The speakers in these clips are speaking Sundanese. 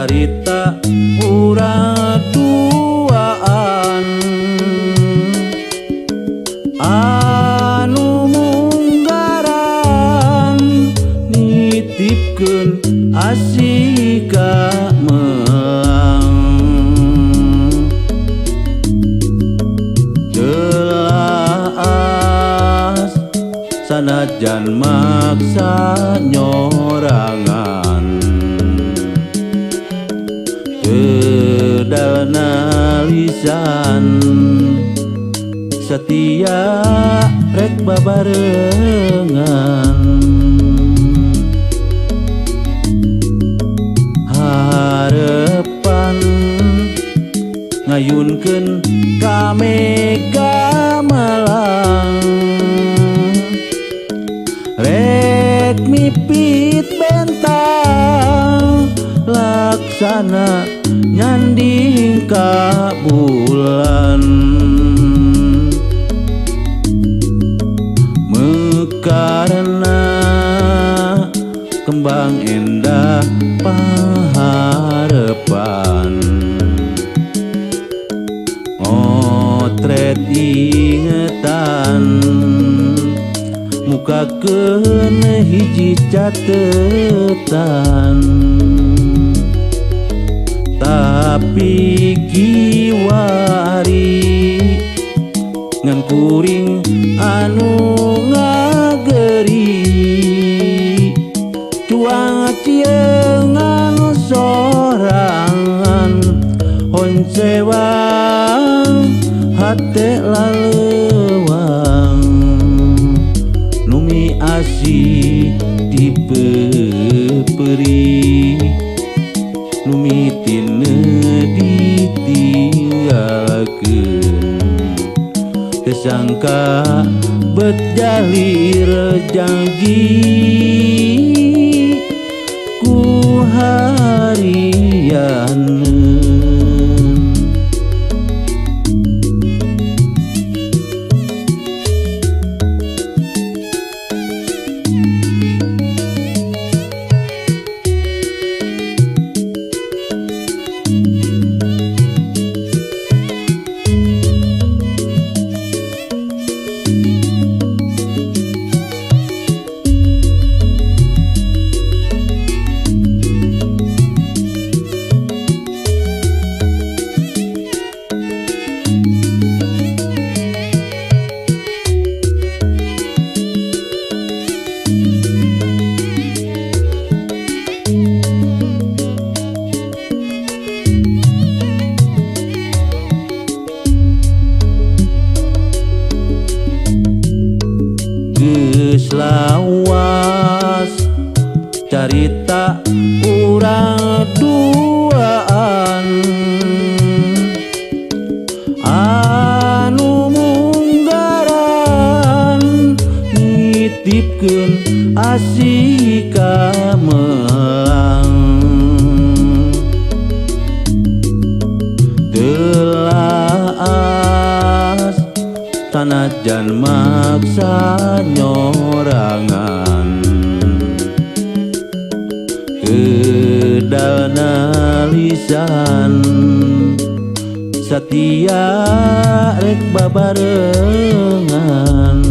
Carita urang duaan anu munggaran nitipkeun asih ka melang. Jelas sanajan maksa nyorangan, kedalna lisan setia rek babarengan. Harepan ngayunkeun ka Mega Malang, rek mipit bentang laksana nyanding ka bulan. Mekarna kembang endah paharepan, motret ingetan mukakeun hiji catetan. Tapi kiwari ngan kuring anu ngageri, cuang ciengan sorangan honcewang hate lalewang. Numi asih dipeperi, numi tine ditinggalkeun. Teu sangka bet jalir janji ku harianeun. Geus lawas carita urang duaan anu munggaran nitipkeun asih ka melang. Telaas sanajan maksa nyorangan, kedalna lisan satia rek babarengan.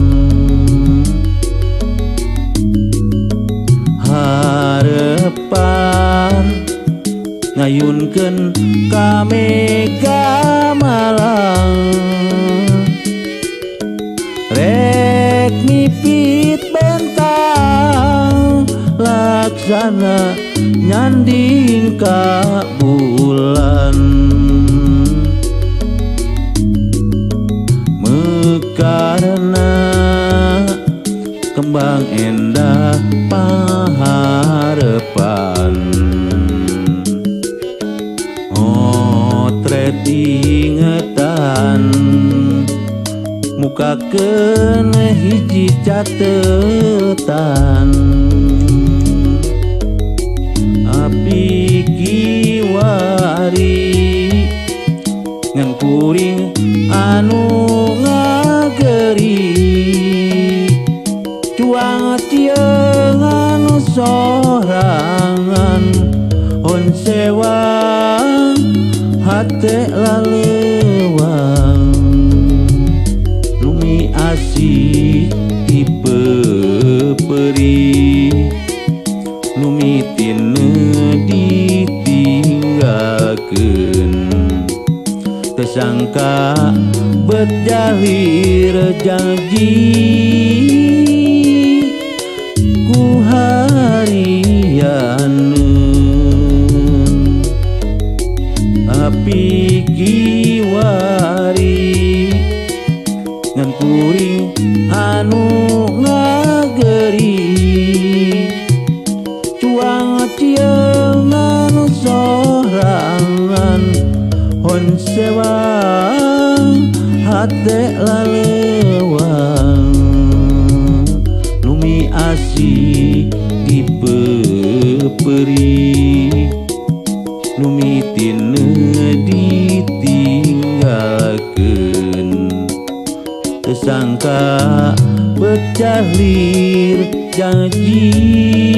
Harepan ngayunkeun ka Mega Malang, rek mipit bentang laksana nyanding ka bulan. Mekarna kembang endah paharepan, motret ingetan mukakeun hiji catetan. Api kiwari ngan kuring anu ngageri, cuang ciengan sorangan. Honsewang hate lalewang lumi asih dipeperi lumi tine ditinggalkeun tersangka bet jahir janji ku harianeun api kiwari ngan kuring anu ngageri cuang ciengan sorangan honsewang hate lalewang lumi asih dipeperi lumi tine ditinggalkeun tersangka pecah lir janji.